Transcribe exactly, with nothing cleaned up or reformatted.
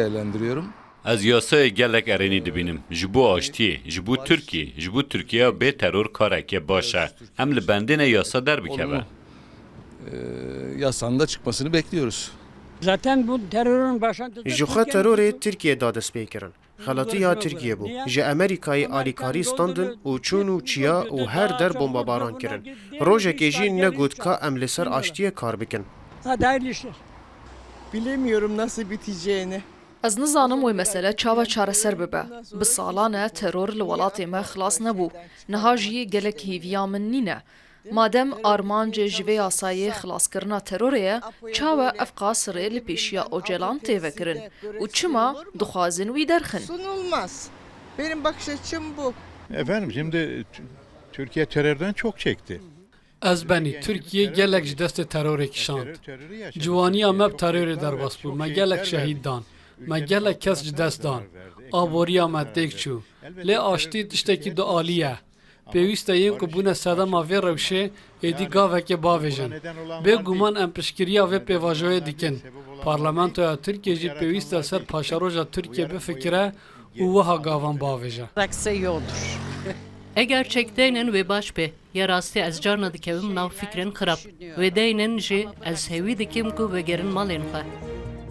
değerlendiriyorum. Ez yasayê gelek erênî dibînim. Ji bo aştiyê, ji bo Tirkiyê, ji bo Tirkiyeya bê teror kareke baş e. Em li bendê ne yasa derbikeve. Olumlu. Ee, yasanın da çıkmasını bekliyoruz. Zaten bu terörün başlangıcı Ji xwe terorê Tirkiye da dest pê kirin. Xelatiya Tirkiye bû. Ji Amerîkayê alîkarî standin û çûn û çiya û her der bombabaran kirin. Rojekê jî negot ka em li ser aştiyê kar bikin. Hadi hayırlı işler. Bilemiyorum nasıl biteceğini. Ez nizanim wê mesele çawa çareser bibe. Bi salan e teror li welatê me xilas nebû. Niha jî gelek hêviya min nîne. Madem armanc ji vê yasayê xilaskirina terorê ye, çawa ev qas rê li pêşiya Ocalan tê vekirin û çima dixwazin wî derxin? Sunulmaz. Benim bakış açım bu. Efendim şimdi T- Türkiye terörden çok çekti. Ez benî, Tirkiye gelek ji destê terorê kişand. Ciwaniya me bi terorê derbas bû, me gelek şehîd dan, me gelek kes ji dest dan. Aboriya me têk çû. Lê aştî tiştekî dualî ye. Pêwîst e yên ku bûne sedema vê rewşê êdî gavekê bavêjin. Bêguman em piştgiriya vê pêvajoyê dikin. Parlamentoya Tirkiye jî pêwîst e ser paşeroja Tirkiye bifikire û wiha gavan bavêje. Rakse yoldur. Eger çekdeynin wê baş be, ya rastî ez carna dikevim nav fikrên xirab. Wê deynin jî ez hewî dikim ku vegerin malên xwe.